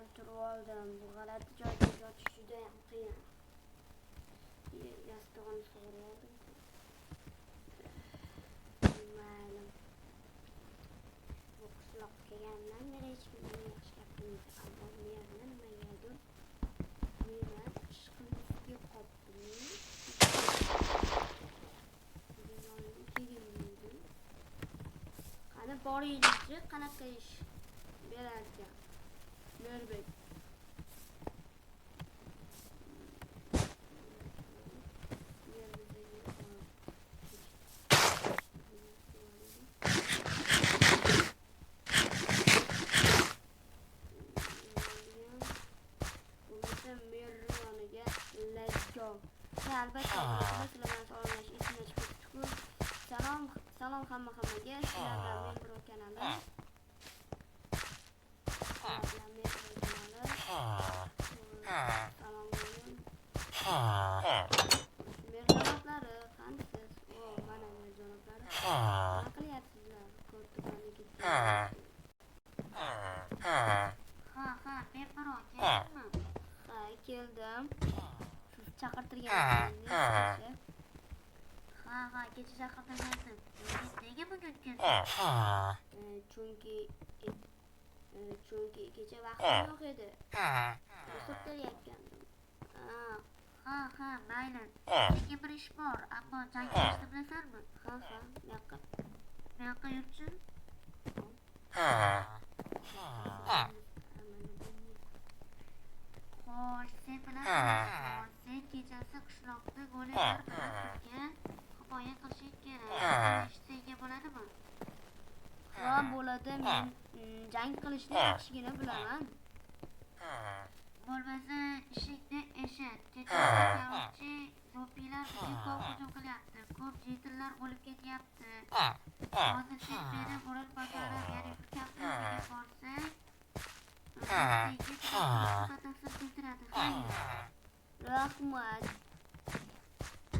ham turib oldim. Bu g'alati joyda yotish judayam qiyin. Yastig'ini sug'urib oldim. Mayli. Bu qishloqqa kelganimdan beri hech kim meni yaxshi gap qilmaydi. Ammo merni nimagadir meni ishqimga qopdimi? Bugun yonimga kelgan. Qani boraylikchi, qanaqa ish berarkan Merbek. Mer bizaga bo'lmasa merni yoniga, let's go. Ha, albatta, sizlar bilan salomlashish esimdan chiqib ketibdi-ku. Salom, salom hamma hammaga. Sizlar bilan men Bro kanali. Sizlar bilan men Bro kanali. Salom alaykum. Mer janoblari, qanisiz? O, mana mer janoblari. Nima qilyapsizlar? Ko'rtuqani ketdi. Ha, men birov keldimmi? Ha, keldim. Siz chaqirtirgan edingiz kecha. Ha, kecha chaqirtirgandim. Nega bugun kelding? Chunki kecha vaqtim yo'q edi. O'qib kelayotgandim. Ha, Ha, mayli. Senga bir ish bor, ammo jang qilishni bilasanmi? Ha, bu yoqqa. Bu yoqqa yurchi. Mana bu. Xo'sh, sen bilan bor. Sen kechasi qishloqni golemlar bilan birga himoya qilishing kerak. Bu ish senga bo'ladimi? Ha, bo'ladi. Men jang qilishni yaxshigina bilaman. Bo'lmasa ishingni eshit. Kechasi короче, zombilar bizga ko'p hujum qilyapti. Ko'p житель lar o'lib ketyapti. Hozir sen meni o'rinbosarim, ya'ni ukamni uyiga borsang, senga juda batafsil tushuntiradi. Xayr. Rahmat.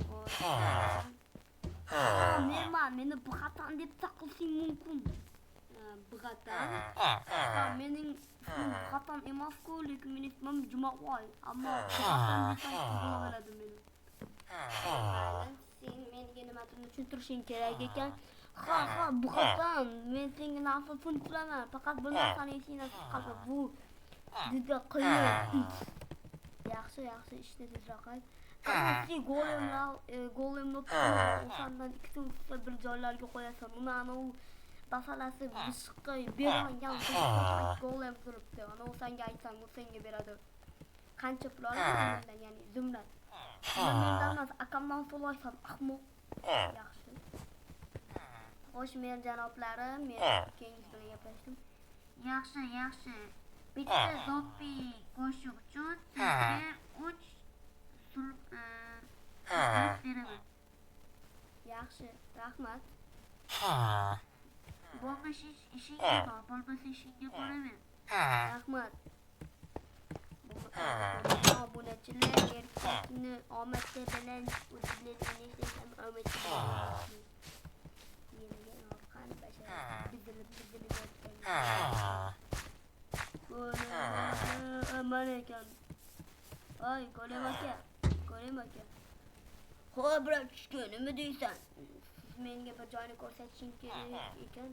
Xo'sh. Merman, meni Bug'atan deb chaqirishing mumkin. Bug'atan? Ha, mening ismim Bug'atan emas-ku, lekin mening ismim Jumaboy. Ammo Bug'atan desang bo'laveradi meni. Mayli, sen menga nimadirni tushuntirishing kerak ekan. Ha, Bug'atan, men senga narsa tushuntiraman. Faqat bir narsani esingdan chiqarma. Bu juda qiyin. Yaxshi, yaxshi, ishni tezroq qil. Короче, golemlar, golemni o'shandan ikkita uchta bir joylarga qo'yasan. Uni anavi masalasi mishiqqa berilgan golem turibdi. Ana u senga aytsam, u senga beradi. Qancha pul olasan mendan, ya'ni zumrad? Uni mendan emas, akamdan so'raysan, ahmoq. Yaxshi. Xo'sh, mer janoblari, men ukangiz bilan gaplashdim. Yaxshi, yaxshi. Bitta zombi go'shti uchun senga 3 zumrad beraman. Yaxshi, rahmat. Bo'lmasa ishingga bor, bo'lmasa ishingga boraver. Rahmat. Obunachilar, erkakni omadi bilan o'zlarini ham omadi bilan yeniga orqani basharasi buzilib buzilib yotgan. Mana ekan. Voy, golem aka, golem aka. Ho'p, братишка, nima deysan? Siz menga bir joyni ko'rsatishing kerak ekan.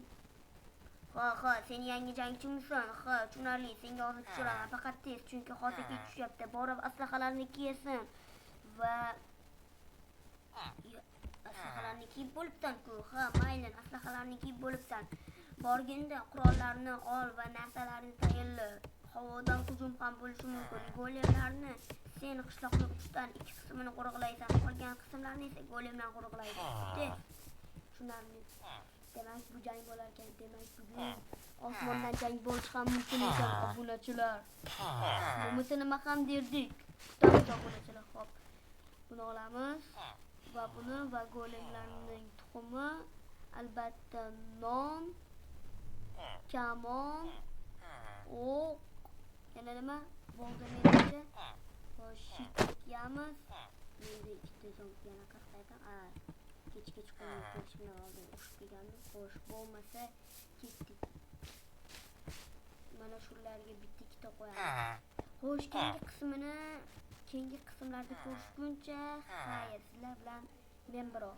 Ha, sen yangi jangchimisan? Ha, tushunarli. Senga hozir tushiraman. Faqat tez, chunki hozir kech tushyapti. Borib aslahalarni kiyasan va aslahalarni kiyib bo'libsan-ku. Ha, mayli, aslahalarni kiyib bo'libsan. Borginda qurollarni ol va narsalarni tayinla. Havodan hujum ham bo'lishi mumkin. Golemlarni sen qishloqni uchdan ikki qismini qo'riqlaysan, qolgan qismlarni esa golemlar qo'riqlaydi. Tez. Tushunarli. Demak, bu jang bo'lar ekan. Demak, bugun osmondan jang bo'lishi ham mumkin ekan, obunachilar. Bo'lmasa nima ham derdik. Kutamiz, obunachilar. Xo'p. Buni olamiz va buni va golemlarning tuxumi, albatta non, kamon, o'q, yana nima? Bo'ldi menimcha. Xo'sh, щит kiyamiz. Menda ikkita zombi yana qirq ekan. A, kech kechqurun kelishimdan oldin urushib kelgandim. Xo'sh, bo'lmasa ketdik. Mana shularga bitta ikkita qo'yamiz. Xo'sh, keyingi qismini keyingi qismlarda ko'rishguncha xayr, sizlar bilan men birov.